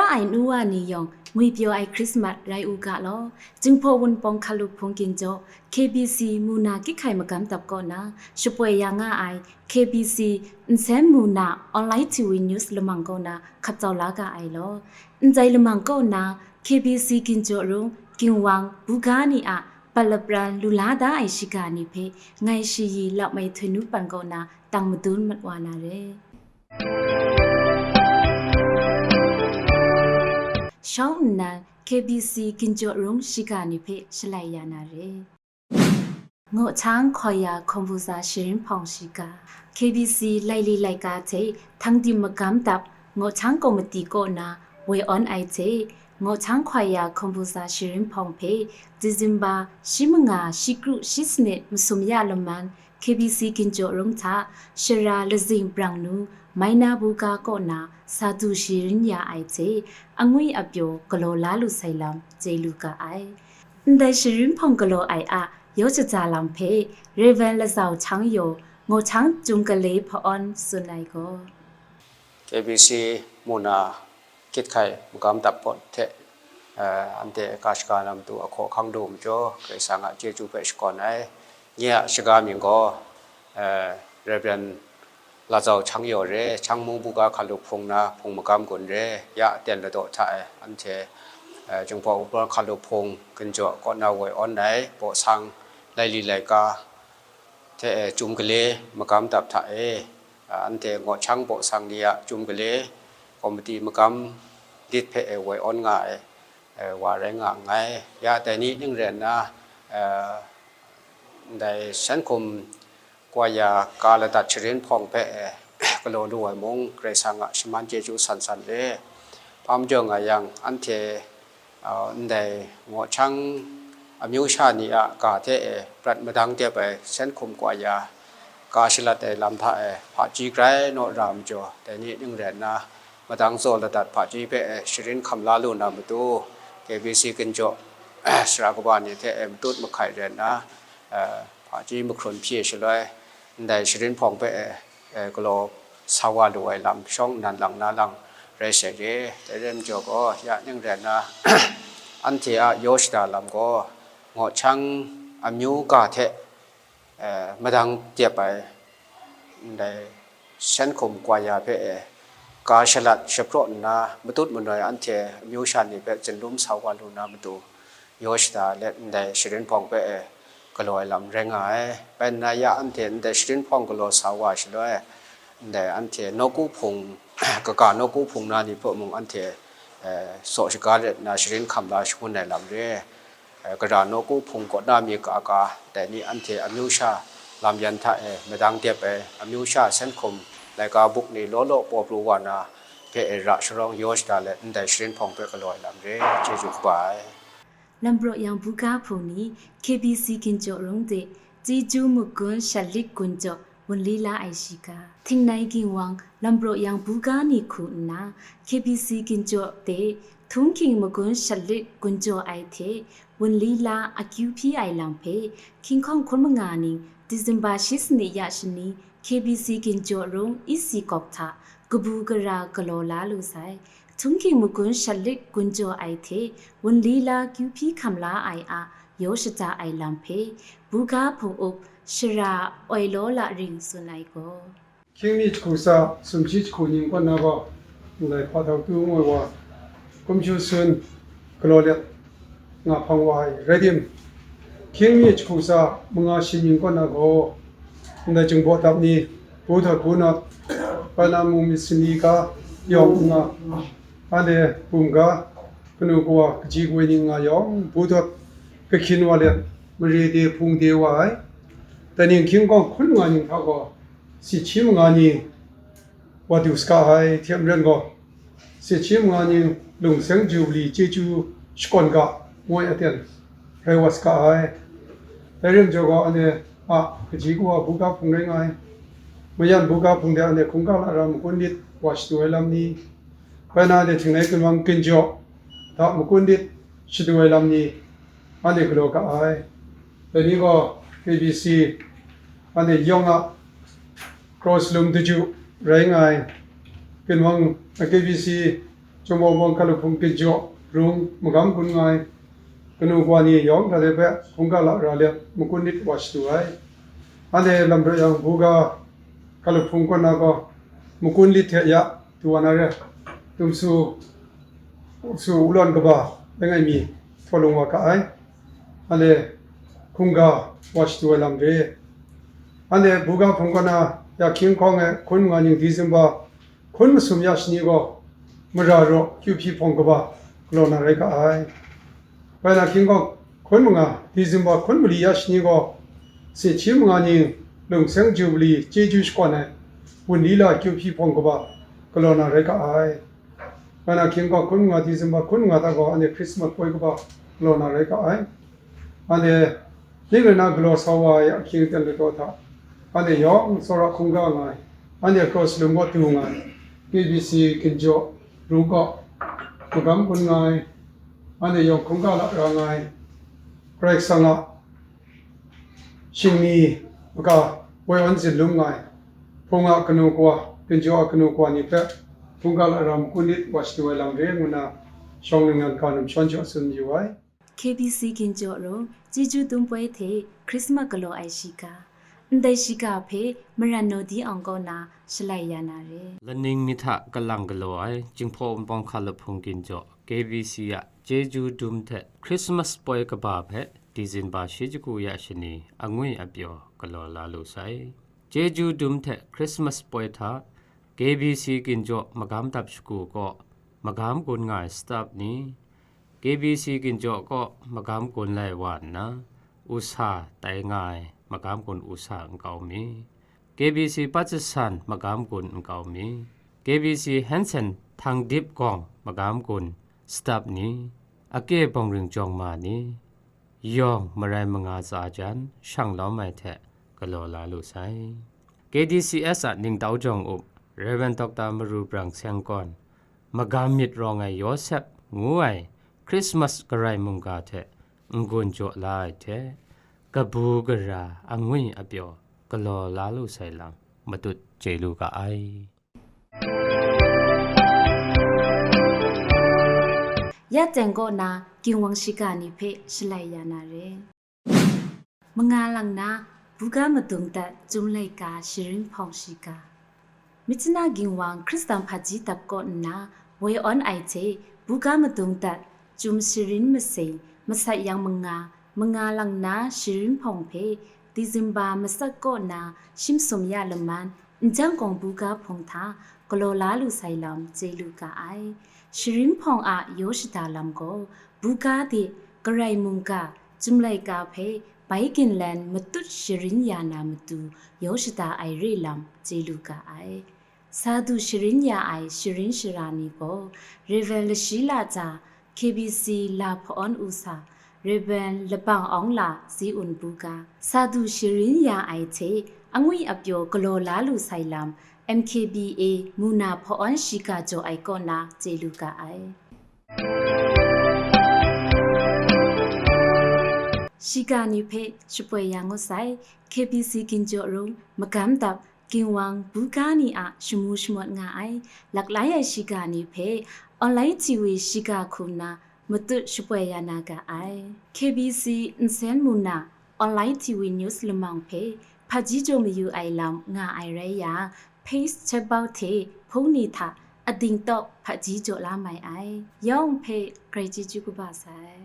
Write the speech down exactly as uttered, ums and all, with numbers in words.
Ai nu wa ni yawng ngwi pyaw ai Christmas rai u ga law, Jinghpaw Wunpawng Hkalup Hpung Ginjaw, K B C mu na kyit hkai magam dap kaw na shapoi ya nga ai K B C Nsen mu na online T V news lamang kaw na hkap tsau la ga ai law. Ndai lamang kaw na K B C Ginjaw Rung, Ginwang, Buga ni a palapran lu la da ai shiga ni hpe ngai Shayi Lakmai Htoi Nu Pan kaw na tang madun mat wa na re. Shawng nnan K B C Ginjaw Rung shiga ni hpe shalai ya na re. Ngohchang Hkawya Hkawmpuza Shirin Hpawng shiga, K B C laili laika hte tangdim magam dap Ngohchang Komiti kaw na woi awn ai hte, Ngohchang Hkawya Hkawmpuza Shirin Hpawng hpe December shi manga, shi kru, shi sanit masum ya laman K B C Ginjaw Rung hta Shara Lazing Brang Nu Maina Buga kaw na sa du shirin ya ai hte, angwi apyaw galaw la lu sai lam chye lu ga ai. Ndai shirin hpawng galaw ai a yaw shaja lam hpe Rev. Lazau Chang Yaw, Ngohchang Chyum Gale hpa-awn tsun ai gaw, K B C mu na kyit hkai magam dap pawt hte, eh, anhte ka shaga na matu ahkaw ahkang du majaw, Karai Kasang a chyeju hpe shakawn ai. Nye a shaga mying gaw, eh, Rev. Lazau Chang Yaw re, Chang Mung Buga Hkalup Hpung na hpung magam gun re, ya aten ladaw hta e, anhte, eh, Jinghpaw Wunpawng Hkalup Hpung Ginjaw kaw na woi awn ai, Bawsang laili laika hte e Chyum Gale magam dap hta e, eh, anhte Ngohchang Bawsang ni a Chyum Gale komiti magam lit hpe e woi awn nga ai, eh, wa rai nga nngai. Ya dai ni ning rai nna, eh, ndai Sen Hkum Kwaya ka ladat shirin hpawng hpe, eh, galaw lu ai mung, Karai Kasang a shaman chyeju san san re. Hpa majaw nga yang, anhte, ah, ndai Ngohchang amyu sha ni a ga hte, eh, prat madang dep ai Sen Hkum Kwaya ka shalat ai lam hta, eh, hpaji grai naw ra majaw, dai ni ning rai nna, madang zaw ladat hpaji hpe, eh, shirin hkam la lu na matu, K B C Ginjaw sara kaba ni hte, eh, matut mahkai rai nna, eh, hpaji mahkrun hpyi shaloi, ndai shirin hpawng hpe, eh, eh, galaw sa wa lu ai lam shawng nnan lang na lang rai sai re. Dai rai majaw gaw, ya ning rai nna, anhte a yaw shada lam gaw, Ngohchang amyu ga hte, eh, madang dep ai, ndai Sen Hkum Kwaya hpe, eh, ka shalat shapraw nna, matut manoi anhte amyu sha ni hpe zinlum sa wa lu na matu, yaw shada let ndai shirin hpawng hpe, eh, galaw ai lam rai nga ai. Bai nna ya anhte ndai shirin hpawng galaw sa wa shaloi, ndai anhte nawku hpung, kaga nawku hpung na ni hpe mung anhte, eh, saw shaga let nna shirin hkam la shangun ai lam re. Eh, gara nawku hpung kaw na mi kaga, dai ni anhte amyu sha lam yan hta e madang dep ai, amyu sha Sen Hkum laika buk ni law law paw pru wa na hpe e ra sharawng yaw shada let ndai shirin hpawng hpe galaw ai lam re. Chyeju kaba ai. Lambraw yang buga hpung ni K B C Ginjaw Rung de Chyeju Magun Shatlit Gunjaw wunli la ai shiga. Htingnai Ginwang Lambraw yang buga ni hku nna, K B C Ginjaw de Htunghking Magun Shatlit Gunjaw ai hte wunli la akyu hpyi ai lam hpe, hkying hkawng hkun manga ning December shi sanit ya shani K B C Ginjaw Rung E C kawk hta kabu gara galaw la lu sai. Htunghking Magun Shatlit Gunjaw ai hte wunli la kyu hpyi hkam la ai a yaw shada ai lam hpe, buga hpung up Shara Oi Law La Ring tsun ai gaw, Hkying mi jahku tsa, sumshi jahku ning kaw na gaw, ndai hpa htau tu ngu ai wa, kumshu sun galaw let nga hpang wa ai. Rai tim, hkying mi jahku tsa, manga shi ning kaw na gaw, ndai Jinghpaw Dap ni, Bu Htawt Bu Nawt, Bai Na Mung Myit Sini ga yawng n nga, anhte bum ga, kanu kawa kaji kawoi ning nga yawng, Bu Htawt kahkyin wa let, mare de hpung de wa ai. Dai ning hkying hkawng hkun nga ning hta gaw, sit shi manga ni wa du saga ai hte maren gaw, sit shi manga ni lungseng Jubili chyeju shakawn ga ngu ai aten rai wa saga ai. Dai rim jaw gaw, anhte a kaji kawa buga hpung rai nga ai. Mayan buga hpung de anhte hkungga lara makun lit wa shadu ai lam ni, bai na anhte htingnai ginwang ginjaw hta makun lit shadu ai lam ni, anhte galaw ga ai. Dai ni gaw K B C anhte yawng a kraw salum daju rai nga ai. Ginwang, K B C Chyum Bawng Bawng Hkalup Hpung Ginjaw Rung magam gun nga ai kanu kawa ni yawng hta de hpe hkungga lara let makun lit wa shadu ai. Anhte lam rai yang, buga Hkalup Hpung kaw na gaw makun lit hte ya du wa na re, tumsu su wulawn kaba langai mi htaw lung wa ga ai. Anhte hkungga wa shadu ai lam re. Anhte buga hpung kaw na ya hkying hkawng e hkun manga ning December hkun masum ya shani gaw mara raw kyu hpyi hpawng kaba galaw na rai ga ai. Bai na hkying gaw, hkun manga December hkun mali ya shani gaw, si hti manga ning Lungseng Jubili chyeju shakawn ai wunli la kyu hpyi hpawng kaba galaw na rai ga ai. Bai na hkying gaw, hkun manga December hkun manga hta gaw anhte Christmas poi kaba galaw na rai ga ai. Anhte ning rai na galaw sa wa ai ahkying aten ladaw hta, anhte yawng tsawra hkungga nga ai, anhte cross lum kaw du nga ai, K B C Ginjaw Rung kaw magam gun nga ai, anhte yawng hkungga lara nga ai, Karai Kasang a shingni maka woi awn zin lum nga ai, Hpung a kanu kawa, Ginjaw a kanu kawa ni hpe hkungga lara makun lit wa shadu ai lam re ngu na, shawng ningnan ga num shawn jaw tsun mayu ai. K B C Ginjaw Rung chyeju dum poi hte Christmas galaw ai shiga, ndai shiga hpe Maran Naw Di Awng kaw na shalai ya na re. Laning mi hta kalang galaw ai Jinghpaw Wunpawng Hkalup Hpung Ginjaw K B C a chyeju dum hte Christmas poi kaba hpe December shi jahku ya shani angwi apyaw galaw la lu sai. Chyeju dum hte Christmas poi hta K B C Ginjaw magam dap shagu kaw magam gun nga ai staff ni, K B C Ginjaw kaw magam gun lai wa nna, usa tai nga ai magam gun usa nkau mi, K B C Patsasan magam gun nkau mi, K B C Hensen Htangdip Gawng magam gun staff ni, ake bawng ring jawng ma ni, yawng marai manga tsa jan shang lawm ai hte galaw la lu sai. K D C S a ningtau jawng up Rev. Doctor Maru Brang Seng Kawn, magam myit rawng ai Yawsep ngu ai Christmas Karai mungga hte n-gun jaw la ai hte, kabu gara angwi apyaw galaw la lu sai lam matut chye lu ga ai. Ya teng kaw na ginwang shiga ni hpe shalai ya na re. Manga lang na, buga madung dat Chyum Laika Sharin Hpawng Shiga. Myitkyina ginwang Hkristan hpaji dap kaw nna woi awn ai hte, buga madung dat Chyum Sharin Masing, masat yang manga, manga lang na Sharin Hpawng hpe December matsat kaw na shim sum ya laman, Njang Kawng buga hpung hta galaw la lu sai lam chye lu ga ai. Sharin Hpawng a yaw shada lam gaw, buga de Karai mungga Chyum Laika hpe bai ginlen matut sharin ya na matu yaw shada ai re lam chye lu ga ai. Sa du sharin ya ai sharin shara ni gaw, Rev. Lashila Tsa, K B C La Hpa-awn U Sa, Rev. Labang Awng La Zi Un buga, sa du sharin ya ai hte angwi apyaw galaw la lu sai lam, M K B A Muna Hpa-awn Shiga jaw ai kaw na chye lu ga ai. Shiga ni hpe shapoi ya ngut sai, K B C Ginjaw Rung magam dap ginwang buga ni a shamu shamawt nga ai laklai ai shiga ni hpe online T V shiga hku nna matut shapoi ya na ga ai. K B C Nsen Muna online T V news lamang hpe hpaji jaw mayu ai lam nga ai rai yang, page chatbau hte hpung ni hta ading tawk hpaji jaw la mai ai. Yawng hpe grai chyeju kaba sai.